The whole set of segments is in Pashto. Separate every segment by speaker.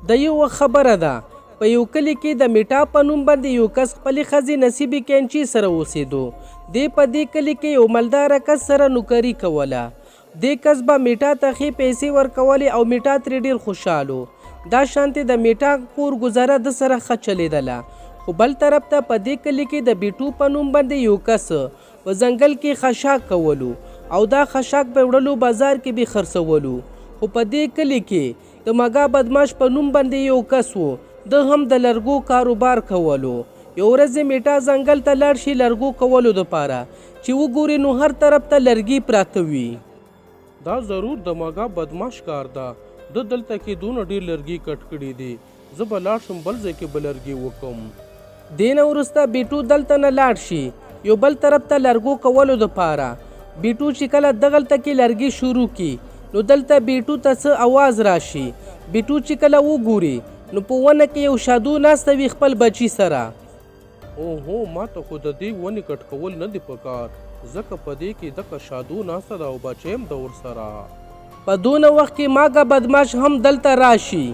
Speaker 1: د یو وخت خبره ده، په یو کلي کې د میټا په نوم باندې یو کس خپلې ښځې نصیبې کینچې سره اوسېدو. دی په دې کلي کې یو مالداره کس سره نوکري کوله. دې کس به میټا ته ښې پیسې ورکولې او میټا ترې ډېر خوشحال و. دا شانتې د میټا کور ګزاره ده سره ښه چلېدله. خو بل طرف ته په دې کلي کې د بیټو په نوم باندې یو کس په ځنګل کې خشاک کولو او دا خشاک به وړلو بازار کې به خرڅولو. خو په دې کلي کې د مګا بدماش په نوم باندې یو کس و، ده هم د لرګو کاروبار کولو. یو ورځ میټا ځنګل ته لاړ شي لرګو کولو دپاره، چې وګوري نو هر طرف ته لرګي پراته وي.
Speaker 2: دا ضرور د مګا بدماش کار ده، ده دلته کې دونه ډېر لرګي کټ کړي دي، زه به لاړ شم بل ځای کې به لرګي وکم.
Speaker 1: دې نه وروسته بیټو دلته نه لاړ شي یو بل طرف ته لرګو کولو دپاره. بیټو چې کله دغلته کې لرګي شروع کړي نو دلته بیټو ته څه اواز راشي. بیټو چې کله وګوري نو په ونه کې یو شادو ناسته وي خپل بچي سره.
Speaker 2: اوهو، ما ته خو د دې ونې کټ کول نه دي پکار، ځکه په دې کې دغه شادو ناسته ده او بچی هم ده ورسره.
Speaker 1: په دونه وخت کې ماګه بدماش هم دلته راشي.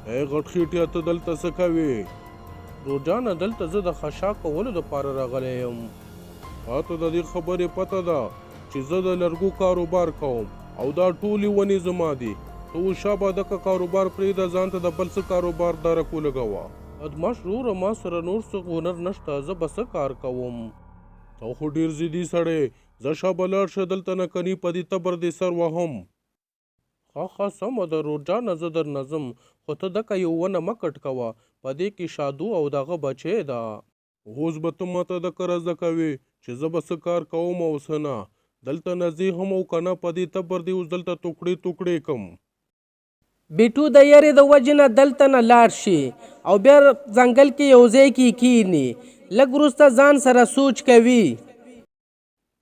Speaker 2: ای غټ خېټیه، ته دلته څه کوې؟ روجانه، دلته زه د خشاک کولو دپاره راغلی یم. تا ته د دې خبرې پته ده چې زه د لرګو کاروبار کوم او دا ټولې ونې زما دي. ته اوس شابه دغه کاروبار پرېږده، ځان ته د بل څه کاروبار درک ولګوه. بدماش وروره، ما سره نور څه هنر نشته، زه به څه کار کوم؟ ته خو ډېر ضدي سړی، ځه شابه لاړ شه دلته نه، کني په دې تبر دې سر وهم. ښه ښه، سمه ده رورجانه، زه درنه ځم، خو ته دکه یو ونه مه کټ کوه، په دې کې شادو او د هغه بچی ده. اوس به ته ماته دکه را زده کوې چې زه به څه کار کوم او څه نه. دلته نه ځې هم او که نه په دې تبر دې اوس دلته توکړې توکړې کم.
Speaker 1: بیټو د یرې د وجې نه دلته نه لاړ شي او بیا ځنګل کې یو ځای کې کینی. لږ وروسته ځان سره سوچ کوي.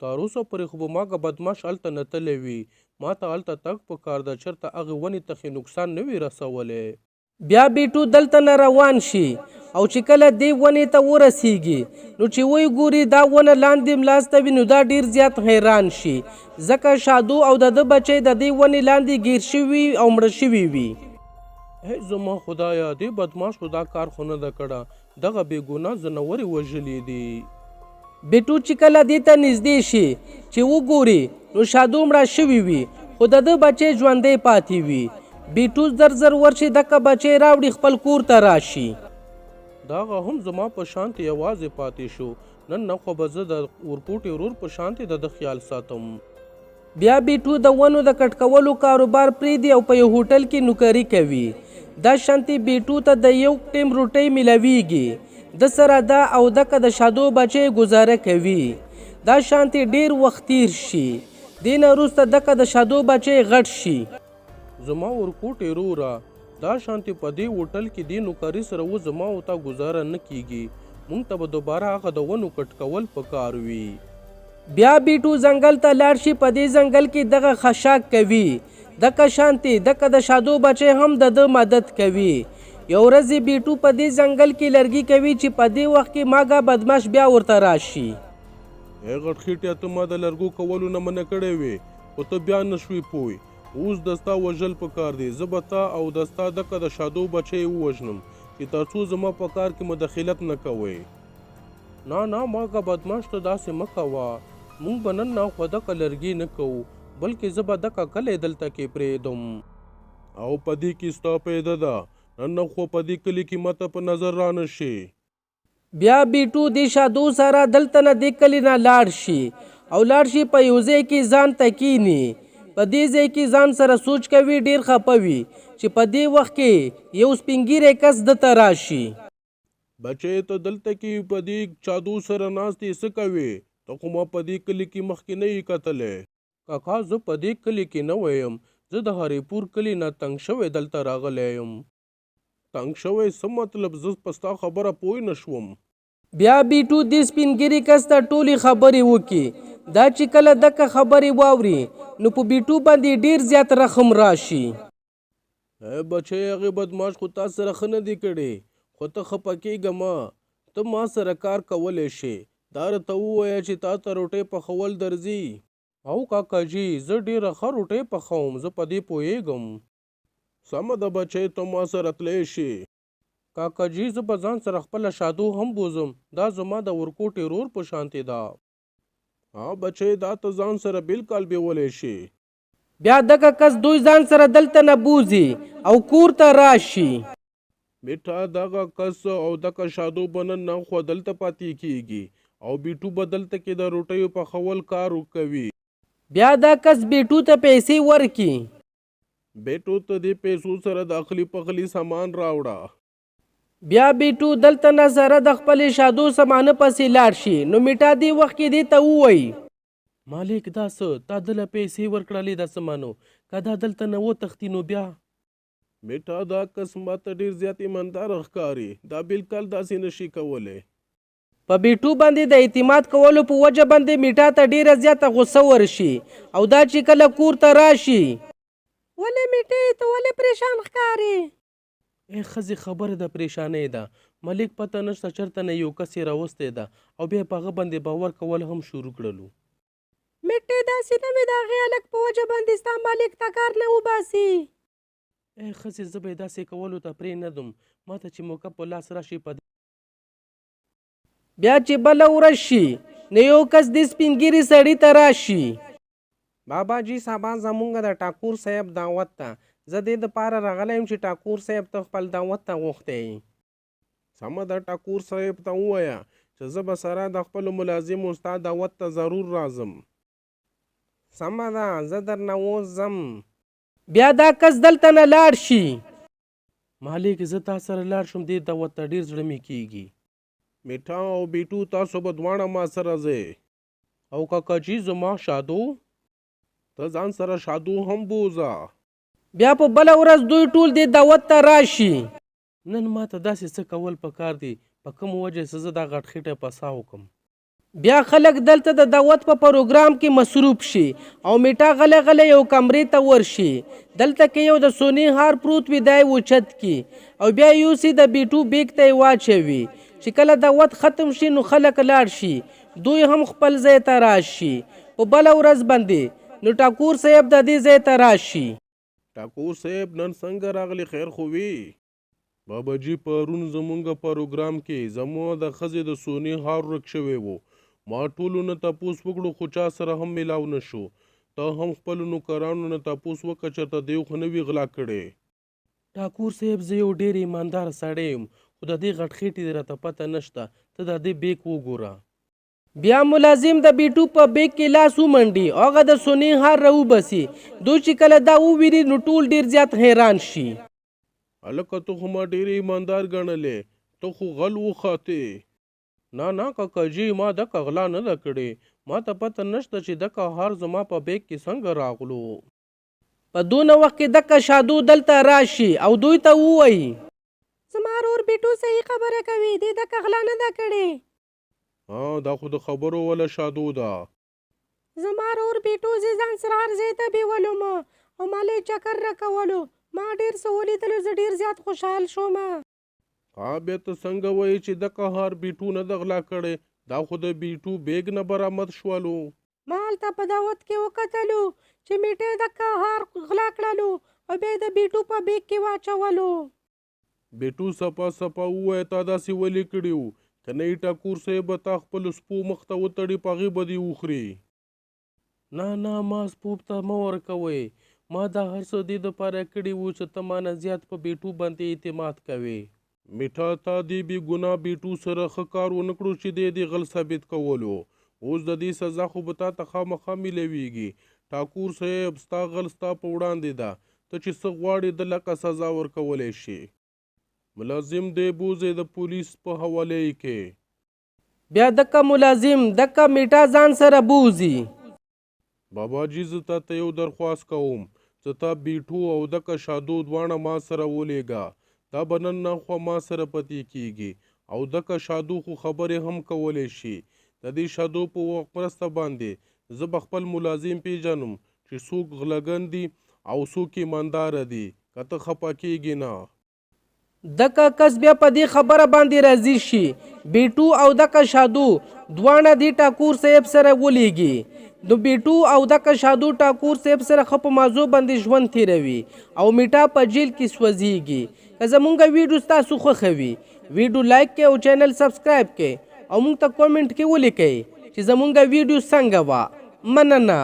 Speaker 2: تر اوسه پورې خو به ماګه بدماش هلته نه تللی وي، ما ته هلته تګ په کار ده، چېرته هغې ونې ته ښې نقصان نه وي رسولی.
Speaker 1: بیا بیټو دلته نه روان شي او چې کله دې ونې ته ورسیږي نو چې ویې ګوري دا ونه لاندې ملاسته وي نو دا ډیر زیات حیران شي، ځکه شادو او د ده بچی د دې ونې لاندې ګیر شوي او مړه شوي وي.
Speaker 2: ای زما خدایه، دې بدماش خو دا کار خو نه ده کړی، دغه بې ګناه ځناور یې وژلي دي.
Speaker 1: بیټو چې کله دې ته نږدې شي چې وګوري نو شادو مړه شوي وي، خو د ده بچی ژوندی پاتې وي. بیټو زر زر ورشي دکه بچی راوړي خپل کور ته راشي.
Speaker 2: دغه هم زما په شانتې یوازې پاتې شو، نن نه خو به زه د ورکوټي ورور په شانتې د ده خیال ساتم.
Speaker 1: بیا بیټو د ونو د کټ کولو کاروبار پرېږدي او په یو هوټل کې نوکري کوي. دا شانتې بیټو ته د یو ټیم روټۍ میلاویږي، ده سره دا او دکه د شادو بچی ګزاره کوي. دا شانتې ډېر وخت تیر شي. دې نه وروسته دکه د شادو بچی غټ شي.
Speaker 2: زما ورکوټې روره، دا شانتې په دې هوټل کې دې نوکري سره اوس زما او تا ګزاره نه کیږي، مونږ ته به دوباره هغه د ونو کټ کول په کار وي.
Speaker 1: بیا بیټو ځنګل ته لاړ شي، په دې ځنګل کې دغه خشاک کوي. دکه شانتې دکه د شادو بچی هم د ده مدد کوي. یو ورځ بیټو په دې ځنګل کې لرګي کوي چې په دې وخت کې ماګه بدماش بیا ورته راشي.
Speaker 2: ای غټ خېټیه، ته ما د لرګو کولو نه منع کړی وې، خو ته بیا نه شوې پوه. اوس د ستا وژل په کار دي، زه به تا او د ستا دکه د شادو بچی ووژنم چې تر څو زما په کار کې مداخلت نه کوئ. نه نه ماګه بدماش، ته داسې مه کوه، مونږ به نن نه خو دکه لرګي نه کوو، بلکې زه به دکه کلی دلته کې پرېږدم. او په دې کې ستا پیدا ده، نن نه خو په دې کلي کې ماته په نظر رانه شي.
Speaker 1: بیا بیټو دې شادو سره دلته نه دې کلي نه لاړ شي او لاړ شي په یو ځای کې ځان ته کینی. په دې ځای کې ځان سره سوچ کوي، ډېر خپه وي چې په دې وخت کې یو سپین ږیری کس ده ته راشي.
Speaker 2: بچی، ته دلته کې په دې چادو سره ناست یې، څه کوې؟ ته خو ما په دې کلي کې مخکې نه یې کتلی. کاکا، زه په دې کلي کې نوی یم، زه د هریپور کلي نه تنګ شوی دلته راغلی یم. تنګ شوی څه مطلب؟ زه په ستا خبره پوه نه شوم.
Speaker 1: بیا بیټو دې سپین ږیري کس ته ټولې خبرې وکړي. دا چې کله دکه خبرې واوري نو په بیټو باندې ډېر زیات رحم راشي.
Speaker 2: ای بچی، هغې بدماش خو تا سره ښه نه دي کړي، خو ته خپه کېږه مه، ته ما سره کار کولی شې. دا راته ووایه چې تا ته روټۍ پخول درځي؟ او کاکا جي، زه ډېره ښه روټۍ پخوم، زه په دې پوهېږم. سمه ده بچی، ته ما سره تلی شې.
Speaker 1: کاکا جي، زه به ځان سره خپله شادو هم بوځم، دا زما د ورکوټې ورور په شانتې ده.
Speaker 2: ها بچی، دا ته ځان سره بلکل بیولی شې.
Speaker 1: بیا دغه کس دوی ځان سره دلته نه بوځي او کور ته راشي.
Speaker 2: بیټا، دغه کس او دغه شادو به نن نه خو دلته پاتې کیږي او بیټو به دلته کې د روټیو پخول کار کوي.
Speaker 1: بیا دا کس بیټو ته پیسې ورکي.
Speaker 2: بیټو، ته دې پیسو سره د اخلي پخلي سامان راوړه.
Speaker 1: بیا بیټو دلته نه سره د خپلې شادو سامانه پسې لاړ شي، نو میټا دې وخت کې دې ته ووایي. مالک، دا څه تا دله پیسې ورکړلې د سامانو؟ که دا دلته نه وتښتي نو بیا؟
Speaker 2: میټا، دا کس ماته ډیر زیات ایماندار ښکاري، دا بلکل داسې نشي کولی.
Speaker 1: په بیټو باندې د اعتماد کولو په وجه باندې میټا ته ډیره زیاته غوسه ورشي او دا چې کله کور ته راشي. ولې میټې، ته ولې پریشان ښکارې؟ ای ښځې، خبره د پریشانۍ ده. ملک پته نشته چرته نه یو کس یې راوستی ده او بیا په هغه باندې باور کول هم شروع کړلو. میټې، داسې نه وي د هغې هلک په وجه باندې ستا مالک تا کار نه وباسي؟ ای ښځې، زه به یې داسې کولو ته پرې نه ږدم، ماته چې موقع په لاس راشي په بیا چې بله ورځ شي نو یو کس دې سپین ږیري سړي ته راشي. بابا جي، سبا زمونږ د ټاکور صاحب دعوت ده، زه دې دپاره راغلی یم چې ټاکور صاحب ته خپل دعوت ته غوښتی یې.
Speaker 2: سمه ده، ټاکور صاحب ته ووایه چې زه به سره د خپلو ملازمو ستا دعوت ته ضرور راځم.
Speaker 1: سمه ده، زه درنه اوس ځم. بیا دا کس دلته نه لاړ شي. مالک، زه تا سره لاړ شم دې دعوت ته، ډېر زړه مې کیږي.
Speaker 2: میټا او بیټو، تاسو به دواړه ما سره ځئ.
Speaker 1: او کاکا جي، زما شادو؟
Speaker 2: ته ځان سره شادو هم بوځه.
Speaker 1: بیا په بله ورځ دوی ټول دې دعوت ته راشي. نن ماته داسې څه کول پکار دي په کوم وجه چې زه دا غټ خیټه په سا وکم. بیا خلک دلته د دعوت په پروګرام کې مصروف شي او میټا غلی غلی یو کمرې ته ورشي. دلته کې یو د سونې هار پروت وي، دی اوچت کي او بیا یوسي د بیټو بیګ ته یې واچوي. چې کله دعوت ختم شي نو خلک لاړ شي، دوی هم خپل ځای ته راشي. په بله ورځ باندې نو ټاکور صاحب د دې ځای ته راشي.
Speaker 2: ټاکور صاحب، نن څنګه راغلی، خیر خو وي؟ بابا جي، پرون زمونږ پروګرام کې زموږ د ښځې د سونې هار ورک شوی وو. ما ټولو نه تپوس وکړو خو چا سره هم میلاو نه شو. ته هم خپلو نوکرانو نه تپوس وکړه، چېرته دیو خو نه وي غلا کړی.
Speaker 1: ټاکور صاحب، زه یو ډېر ایماندار سړی یم، خو د دې غټ خېټې راته پته نشته، ته د دې بیک وګوره. بیا ملازم د بیټو په بیک کې لاس ومنډي او هغه د سونې هار راوباسي. دوی چې کله دا وویني نو ټول ډېر زیات حیران شي.
Speaker 2: هلکه، ته خو ما ډېر ایماندار ګڼلې، ته خو غل وخاتې.
Speaker 1: نه نه کاکا جي، ما دکه غلا نه ده کړې، ما ته پته نشته چې دکه هار زما په بیک کې څنګه راغلو. په دونه وخت کې دکه شادو دلته راشي او دوی ته ووایي. زما ورور بیټو صحیح خبره کوي، دې دکه غلا نه ده کړې.
Speaker 2: ها، دا خو د خبرو وله شادو ده.
Speaker 1: زما ورور بیټو زه ځان سره هر ځای ته بیولم او ما له یې چکر راکولو، ما ډېر څه ولیدلو، زه ډېر زیات خوشحال شوم.
Speaker 2: ها، بیا ته څنګه وایې چې دکه هار بیټو نه ده غلا کړې؟ دا خو د بیټو بیګ نه برآمد شولو.
Speaker 1: ما هلته په دعوت کې وکتلو چې میټې دکه هار غلا کړلو او بیا یې د بیټو په بیګ کې واچولو.
Speaker 2: بیټو، سپا سپا ووایه، تا داسې ولې کړي وو؟ که نه یې ټاکور صاحب به تا خپلو سپو مخ ته وتړي، په هغې به دې وخوري.
Speaker 1: نه نه، ما سپو ته مه ورکوئ، ما دا هر څه دې دپاره کړي وو چې ته مانه زیات په بیټو باندې اعتماد کوې.
Speaker 2: میټا، تا دې بې ګناه بیټو سره ښه کار ونه کړو چې دی دې غل ثابت کولو. اوس د دې سزا خو به تا ته خامخا میلاویږي. ټاکور صاحب، ستا غل ستا په وړاندې ده، ته چې څه غواړې ده لکه سزا ورکولی شي. ملازم دی بوځئ، د پولیس په حواله یې کې.
Speaker 1: بیا دکه ملازم دکه میټا ځان سره بوځي.
Speaker 2: بابا جي، زه تا ته یو درخواست کوم چې تا بیټو او دکه شادو دواړه ما سره ولېږه. دا به نن ناخوا ما سره پتې کیږي او دکه شادو خو خبرې هم کولی شي. د دې شادو په مرسته باندې زه به خپل ملازم پیژنم چې څوک غلګن دي او څوک ایمانداره دي، که ته خپه کیږې نه.
Speaker 1: دکه کس بیا په دې خبره باندې راضي شي، بیټو او دکه شادو دواړه دې ټاکور صاحب سره ولېږي. نو بیټو او دکه شادو ټاکور صیب سره ښه په مازو باندې ژوند تیروي او میټا په جیل کې سوځیږي. که زمونږ ویډیو ستاسو خوښه وي ویډیو لایک کړئ او چینل سبسکرایب کړئ او مونږ ته کومنټ کې ولیکئ چې زمونږ ویډیو څنګه وه. مننه.